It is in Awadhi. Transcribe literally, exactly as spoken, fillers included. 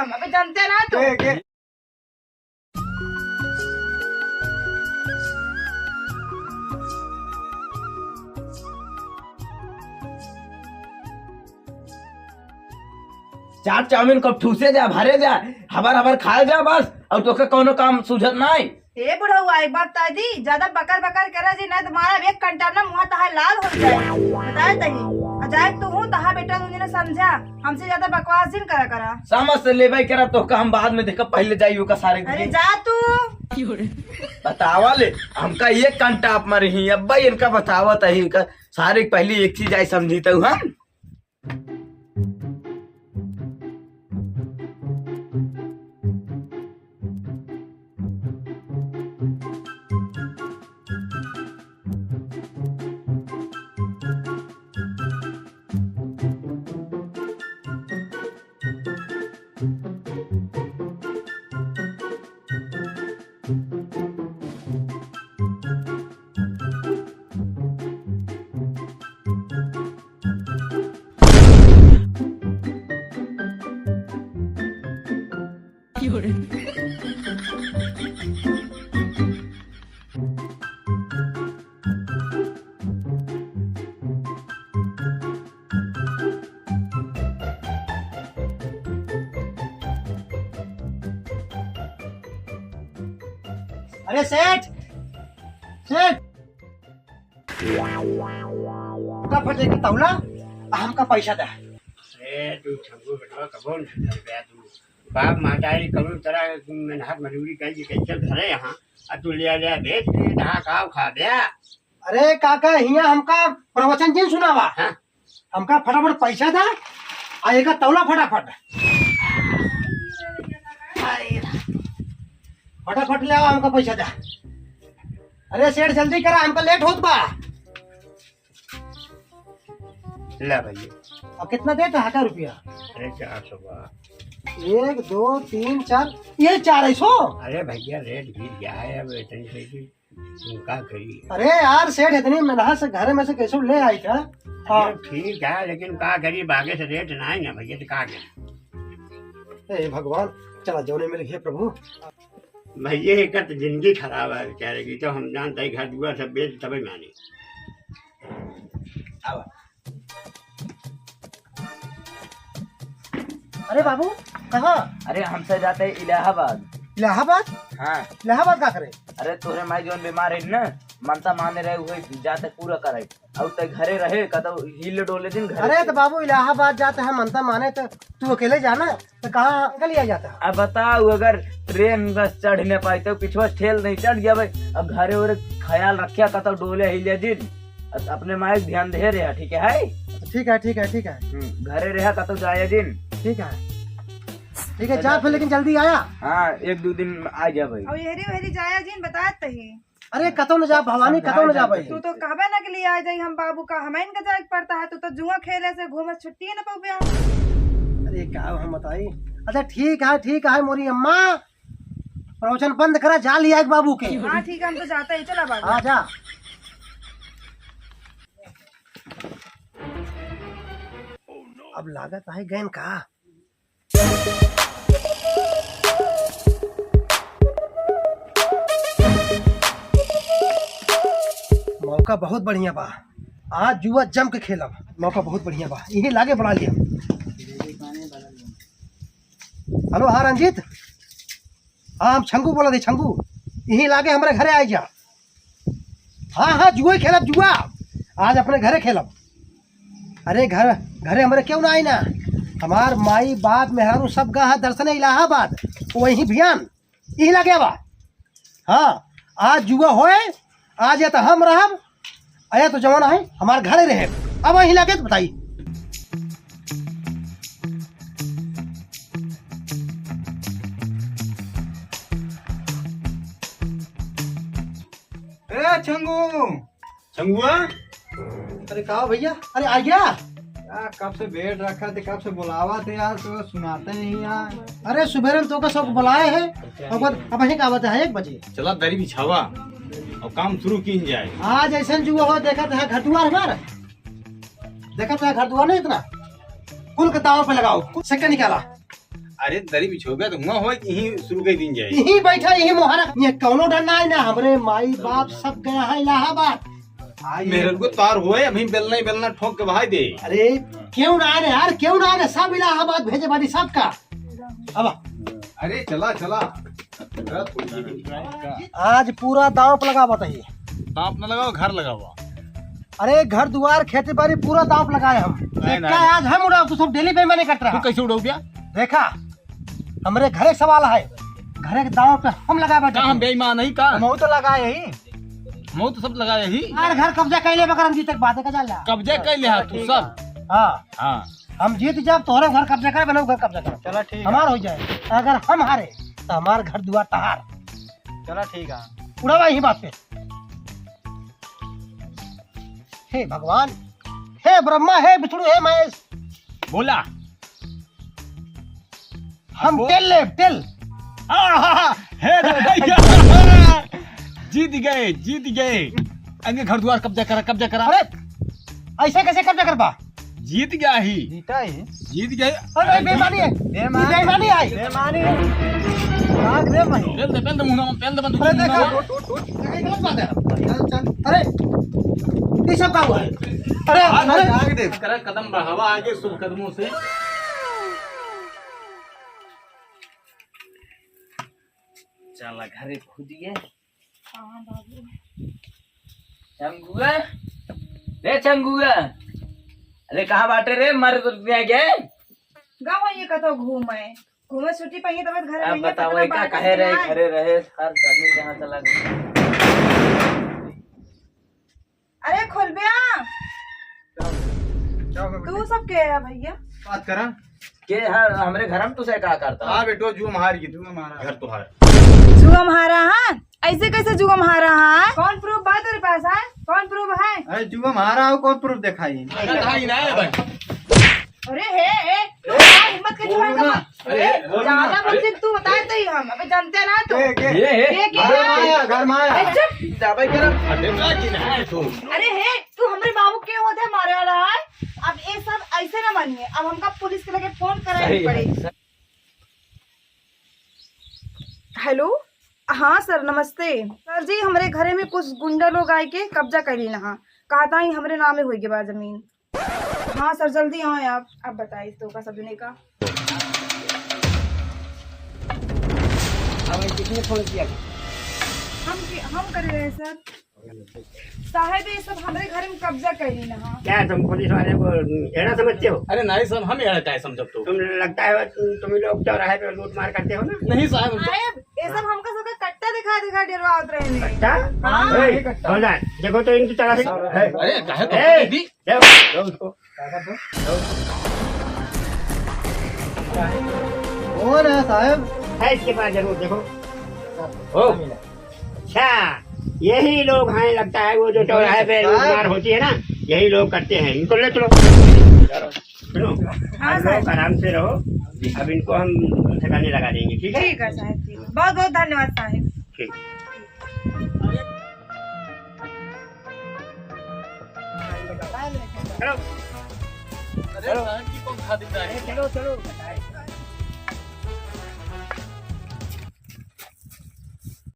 अबे जानते ना तू। ए, के? चाट चाउमीन कब ठूसे जा, भरे जा, हबर हबर खाए जा बस, और तोके कौनो काम सूझत नाई। ए बुढ़ौआ, एक बात कह दी, ज्यादा बकर बकर करे जी, नहीं तो मारा एक कंटार ना मुँह तहार लाल हो जाए। बताए तही। आ जाए तू हूँ, तहा बेटा तू ने समझा, हमसे ज्यादा बकवास जिन करा करा। समझ से लेबे करा, तोहका हम बाद में देखब, पहले जाई ओका सारे के अरे दिन। जा तू। बतावा ले, हमका एक कंटाप में रही, अब भाई इनका बतावत है, इनका सारे के पहले एक चीज आई समझी तो हम। अरे सेठ, सेठ, फटाफट एक तौला, आ हमका पैसा दे। अरे तू छंगू बेटवा, कबो न सुधर गया तू। बाप महतारी कौनो तरह मेहनत मजूरी कइके कैसे धरे यहाँ, आ तू ले ले बेच दे, दहा काव खा बे। अरे काका, हियाँ हमका प्रवचन जिन सुनावा। हाँ? हमका फटाफट पैसा दा, आ एका तौला फटाफट। फटाफट ले आवा, हमका पैसा दा। अरे सेठ, जल्दी करा, हमका लेट होत बा। ला भैया। अब कितना देता है का रुपया? अरे चार सौ बा। एक, दो, तीन, चार, ये चार है सौ। अरे भैया, रेट गिर गया है, अब इतनी सही तुम का करी? अरे यार सेठ, इतनी मेहनत से घर में से कैसे ले आई था? हाँ। अरे ठीक है, लेकिन का करी, बागे से रेट ना है ना भैया, तो का करी? हे भगवान, चला जौने मिल गए प्रभु। भैया, एकर तो जिंदगी खराब है बेचारे की, तो हम जानते हैं घर दुआर सब बेच तबे मानी। आवा। अरे बाबू, कहाँ? अरे हमसे जाते हैं इलाहाबाद। इलाहाबाद? हाँ। इलाहाबाद का करे? अरे तोहरे माई जौन बीमार है ना, मनता माने रहे, उहे जाते पूरा करे। और तै घरे रहे, कतौ हिल डोले जिन घरे अरे से। तो बाबू, इलाहाबाद जाते हैं मनता माने, तो तू अकेले जाना, तो कहाँ अंकल लिया जाता है? अब बताओ, अगर ट्रेन बस चढ़ न पाई तो पिछवा ठेल नहीं चढ़ गया भाई। अब घरे ओरे ख्याल रखिया, कतौ डोले हिले जिन, अब अपने माई के ध्यान दे रहे, ठीक है? ठीक है, ठीक है, ठीक है। हम्म, घरे रहा, कतौ जाया जिन। ठीक है, ठीक है, जा फिर, लेकिन जल्दी आया। हाँ, एक दो दिन में आ जा भाई। और यहरी वहरी जाया जिन, बतात तही। अरे, कतौ न जा भवानी, कतौ न जा भाई। तू तो कहबे ना के लिए आ जाई हम बाबू का, हमें इनका जाए के पड़ता है, तू तो जुआ खेले से घूमे छुट्टी न पाबे। अरे, का हम बताई? अच्छा, ठीक है, ठीक है, मोरी अम्मा, प्रवचन बंद करा, जा लिया एक बाबू के। हाँ, ठीक है, हम तो जाते ही, चला बाबू। हाँ, जा। अब लागत है गैन का। मौका बहुत बढ़िया बा, आज जुआ जम के खेलब। मौका बहुत बढ़िया बा, यही लागे बड़ा लिया। हेलो, हाँ रंजीत, हाँ हम छंगू बोला थे, छंगू, यही लागे हमरे घरे आई जा। हाँ, हाँ, जुआ ही खेलब, जुआ। आज अपने घरे खेलब। अरे घर, घरे हमरे क्यों ना आई ना? हमार माई, बाप, मेहरारू सब गा है दर्शन इलाहाबाद। वहीं भियान, यहीं लगे बा। हाँ, आज जुआ होए, आज या तो हम रहब, या तो जवान है, हमार घरे रहे। अब वहीं लगे तो बताई। ए, छंगू। छंगुआ? अरे, का हो भैया? अरे, आ गया? यार, कब से बेड रखा थे, कब से बुलावा थे यार, तो सुनाते नहीं यार। अरे, सुबेरे में तो का सब बुलाए है। अच्छा, और ठीक है। अब यहीं का आवत है एक बजे। चला, दरी बिछावा और काम शुरू की जाए। आज ऐसे जुआ हो, देखा था घर दुआर हमारा, देखा था घर दुआर नहीं इतना, कुल के दाव पे लगाओ, कुल सिक्का निकाला। अरे, दरी बिछोबे तो हुआ होए कि यहीं शुरू कर दिन जाए। यहीं बैठा, यहीं मोहरा। ये कौनो डर ना है ना, हमरे माई बाप सब गया है इलाहाबाद। मेरे को तार होए, अभी बेलना ही बेलना ठोक के बहाई दे। अरे, क्यों ना आने यार, क्यों ना आने, सब इलाहाबाद भेजे बानी सबका। अब अरे चला, चला। आज पूरा दांव पे लगावत ही। दांव पे न लगावा, घर लगावा। अरे, घर दुआर, खेती बाड़ी पूरा दांव पे लगाए हम। नहीं, देखा, नहीं। आज हम उड़ाओ, तू सब डेली बेईमानी करत रहा। तू कैसे उड़ाऊ भैया? देखा, हमरे घरे सवाल है, घरे के दांव पे हम लगाए बैठे का हम हैं। बेईमान है का? हम तो लगाए ही। हम तो सब लगाए ही। यार, घर कब्जा कैले बकर हम जीते के बात है, का जाला? कब्जा कैले हा तू सब। हाँ। हाँ। हम जीत जाब, तोहरे घर कब्जा करे, बने घर कब्जा करे। चला ठीक है। हमार हो जाए, अगर हम हारे, तो हमार घर दुआर तहार। चला ठीक है। उड़ावा यही बात पे। हे भगवान, हे ब्रह्मा, हे विष्णु, हे महेश। बोला। हम बोल। तेल लेब, तेल। आहा, हे रे भैया। जीत गए, जीत गए। अंगे घर दुआर कब्जा करा, कब्जा करा। अरे, ऐसे कैसे कब्जा करबा? जीत गया ही। जीता ही। जीत गए। अरे, बेईमानी है। बेईमानी। बेईमानी है। बेईमानी है। राग बेईमानी। पेल दे, पेल दे मुंह में, पेल दे बंदूक अरे, मुंह देखा, में। उठ, उठ, उठ। ये गलत बात है। चल, चल। अरे, ये सब का हुआ है? अरे, आग, अरे। आग दे। करा कदम बढ़ावा आगे शुभ कदमों से। चला घरे पहुँच गए। हाँ, बाबू। चंगुआ, रे चंगुआ, अरे कहाँ बाटे रे, मर दुनिया के? गाँव ये कतो घूमे, घूमे छुट्टी पाइए तब घर अब में बताओ, पता का बात कहे है रहे, ना। घरे रहे, हर गर्मी जहाँ चला गया। अरे खोलब्या, क्या हो गया तू बेटा? सब के है भैया? बात करा। के हर हमरे घर में तुसे का करता? हाँ बेटो, जुआ मार की, जुआ मारा। घर तुहार। जुआ मारा, हाँ? ऐसे कैसे जुआ मारा, हाँ? कौन प्रूफ बा तेरे पास, हाँ? कौन प्रूफ है? अरे जुआ मारा हो, कौन प्रूफ दिखाई? दिखाई ना है भाई। अरे हे, हे, तू क्या हिम्मत के बोलो जुआ ना। का? अरे, ए, बोलो ना। ज्यादा अरे। बोलते तू बताए तो ही हम, अबे जानते ना तू। के, के? ये, ये। ये क्या घर है? माया, घर माया। ए, चुप। ज्यादा ही करा। अरे, क्या की ना है तू? अरे हे, तू हमरे बाबू के होते मारे वाला है। अब ये सब ऐसे ना मानिए, अब हमका पुलिस के लगे फोन कराए सही पड़े। है। हेलो, हाँ सर, नमस्ते। सर जी, हमरे घरे में कुछ गुंडा लोग आए के कब्जा कर ली ना, कहता ही हमरे नामे होई के बा जमीन। हाँ सर, जल्दी आए आप। आप बताइए तो का सब जने का। अब किसने फोन किया? हम कि-, हम करे रहे सर। साहब, ये सब हमरे घर में कब्जा कर ली ना। क्या तुम पुलिस वाले को एड़ा समझते हो? अरे नहीं सर, हम एड़ा क्या समझब तो? तुम लगता है तुम, तुम लोग चौराहे पे लूट मार करते हो ना? नहीं साहब, हम तो साहब, ये सब हमका सबका कट्टा दिखा दिखा डरवावत रहे ने। कट्टा? हाँ। ए, कौन है? देखो तो इनकी तरह से। अरे, काहे तो ए, दीदी? दे, दे उसको। कौन है साहब? है इसके पास जरूर, देखो। ओ, अच्छा, यही लोग हैं, लगता है वो जो चौराहे पे लूट मार होती है ना, यही लोग करते हैं। इनको ले चलो। सुनो, हाँ, आप लोग सर। आराम से रहो, अब इनको हम ठिकाने लगा देंगे, ठीक है? ठीक है साहब, ठीक है। बहुत बहुत धन्यवाद साहब। ठीक। चलो। अरे, चलो। साहब जी, कौन खा देता है? चलो, चलो।